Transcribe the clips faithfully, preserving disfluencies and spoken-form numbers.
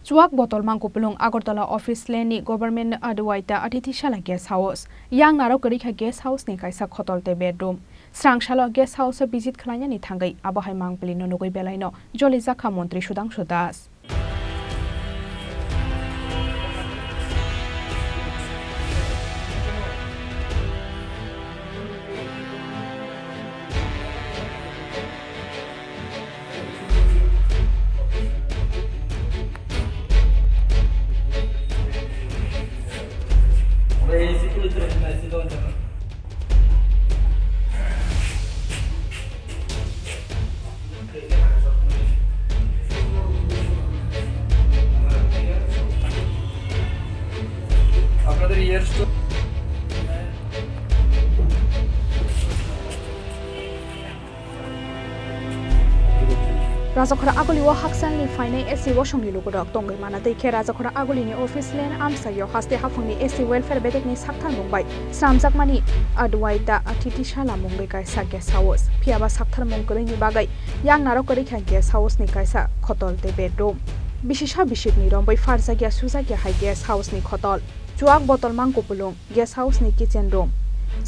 Chuak botol mangkupulung Agartala office lane ni government adwaita Atithisala guest house. Yang narok kwrwi kha guest house ni kaisa khotol tei bedroom. Srang salo guest house o visit khlainani thangwi abo hai mangpili no nugwi belai no joli jakha montri Sudhangshu Das. আপনাদের ইয়ার store Rajakhora aguli o hakchalni phainai A C bosongni lukurok tongwi mana tei khe Rajakhora agulini office lane amsai o haste haphangni A C welfare bedekni sakthar mung bai sramjakmani Adwaita Atithisala mungwi kaisa guest house. Phiyaba sakthar mung kwrwini bagwi yang narok kwrwi kha guest house ni kaisa khotol tei bedroom. Bisisa bisikni romwi pharjakya sujakya hai guest house ni khotol. Chuak botol mangkupulung guest house ni kitchen room.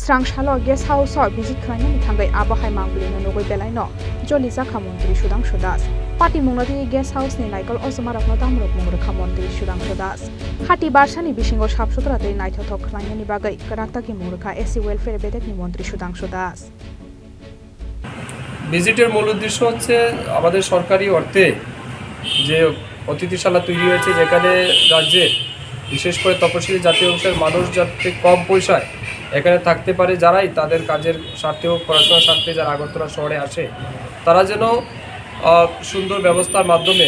Srang salo guest house o visit khlainani thangwi abo hai mangpili no nugwi belai no joli jakha montri Sudhangshu Das. Patimung no twi guest house ni naikol osomarok no tamrok mung rwkha montri Sudhangshu Das. Hati barsani bisingo sap sutra tei naithothok khlainani bagwi kwrak tagi mung rwkha A C welfare bedekni montri Sudhangshu Das. ভিজিটের মূল উদ্দেশ্য হচ্ছে আমাদের সরকারি অর্থে যে অতিথিশালা তৈরি হয়েছে, যেখানে রাজ্যে বিশেষ করে তপশিলি জাতীয় অংশের মানুষ যাতে কম পয়সায় এখানে থাকতে পারে, যারাই তাদের কাজের স্বার্থে হোক, পড়াশোনার স্বার্থে যারা আগরতলা শহরে আসে, তারা যেন আহ, সুন্দর ব্যবস্থার মাধ্যমে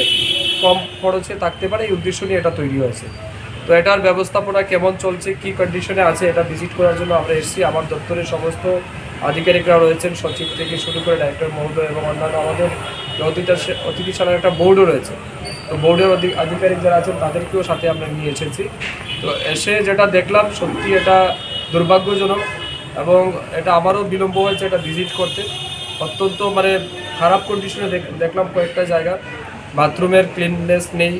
কম খরচে থাকতে পারে, এই উদ্দেশ্য নিয়ে এটা তৈরি হয়েছে। তো এটার ব্যবস্থাপনা কেমন চলছে, কি কন্ডিশনে আছে, এটা ভিজিট করার জন্য আমরা এসেছি। আমার দপ্তরের সমস্ত আধিকারিকরা রয়েছেন, সচিব থেকে শুরু করে ডাইরেক্টর মহোদয় এবং অন্যান্য আমাদের যে অতিথি-, অতিথিশালার একটা বোর্ডও রয়েছে। তো বোর্ডের অধি-, আধিকারিক যারা আছেন, তাদেরকেও সাথে আমরা নিয়ে এসেছি। তো এসে যেটা দেখলাম, সত্যি এটা দুর্ভাগ্যজনক এবং এটা আমারও বিলম্ব হয়েছে এটা ভিজিট করতে। অত্যন্ত, মানে, খারাপ কন্ডিশনে দেখ-, দেখলাম কয়েকটা জায়গা। বাথরুমের ক্লিননেস নেই,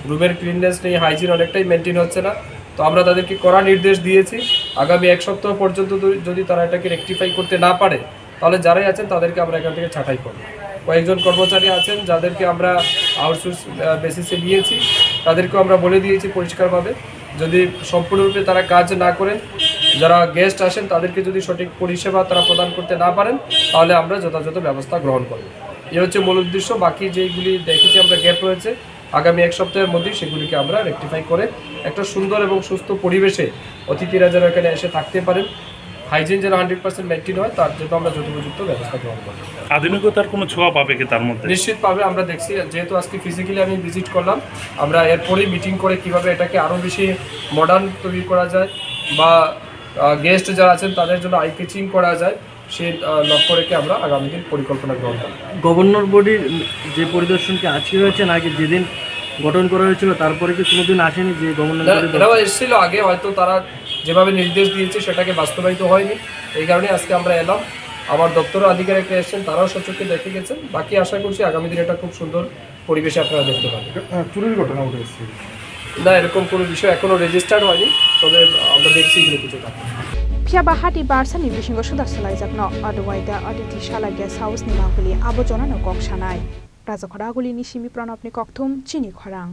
রুমের ক্লিননেস নেই, হাইজিন অনেকটাই মেনটেন হচ্ছে না। তো আমরা তাদেরকে কড়া নির্দেশ দিয়েছি, আগামী এক সপ্তাহ পর্যন্ত যদি, যদি তারা এটাকে রেকটিফাই করতে না পারে, তাহলে যারাই আছেন তাদেরকে আমরা এখান থেকে ছাঁটাই করব। কয়েকজন কর্মচারী আছেন যাদেরকে আমরা আউটসোর্স, আহ, বেসিসে নিয়েছি, তাদেরকেও আমরা বলে দিয়েছি পরিষ্কারভাবে, যদি সম্পূর্ণরূপে তারা কাজ না করেন, যারা গেস্ট আসেন তাদেরকে যদি সঠিক পরিষেবা তারা প্রদান করতে না পারেন, তাহলে আমরা যথাযথ ব্যবস্থা গ্রহণ করব। এ হচ্ছে মূল উদ্দেশ্য। বাকি যেইগুলি দেখেছি আমরা গ্যাপ রয়েছে, আগামী এক সপ্তাহের মধ্যেই সেগুলিকে আমরা রেকটিফাই করে একটা সুন্দর এবং সুস্থ পরিবেশে অতিথিরা যেন এখানে এসে থাকতে পারেন, হাইজিন যেন হান্ড্রেড পার্সেন্ট মেনটেন হয়, তার জন্য আমরা যথোপযুক্ত ব্যবস্থা গ্রহণ করব। আধুনিকতার কোনো ছোঁয়া পাবে কি তার মধ্যে? নিশ্চিতভাবে আমরা দেখছি, যেহেতু আজকে ফিজিক্যালি আমি ভিজিট করলাম, আমরা এরপরেই মিটিং করে কিভাবে এটাকে আরও বেশি মডার্ন তৈরি করা যায় বা, আহ, গেস্ট যারা আছেন তাদের জন্য আই ক্যাচিং করা যায়, সেই, আহ, লক্ষ্য রেখে আমরা আগামী দিন পরিকল্পনা গ্রহণ করব। গভর্নর বডির যে পরিদর্শনকে আজকে হয়েছে নাকি যেদিন গঠন করা হয়েছিল তারপরে কি কোনোদিন আসেনি যে গভর্নর না, বডির এরাও এসেছিল আগে, হয়তো তারা যেভাবে নির্দেশ দিয়েছে সেটাকে বাস্তবায়িত হয়নি, এই কারণে আজকে আমরা এলাম। আমার দপ্তরও আধিকারিকরা এসেছেন, তারাও স্বচক্ষে দেখে গেছেন। বাকি আশা করছি আগামী দিনে এটা খুব সুন্দর পরিবেশে আপনারা দেখতে পাবেন। আহ, চুরির ঘটনা উঠে এসেছে। না, এরকম কোনো বিষয় এখনো রেজিস্টার্ড হয়নি, তবে আমরা দেখছি এগুলো কিছু কারণ। Phiyaba hati barsani bisingo suda swlaijakno Adwaita Atithisala guest house ni mangpili abo jonano kok sanai. Rajakhora agulini simi Pranabni kokthum chini khorang.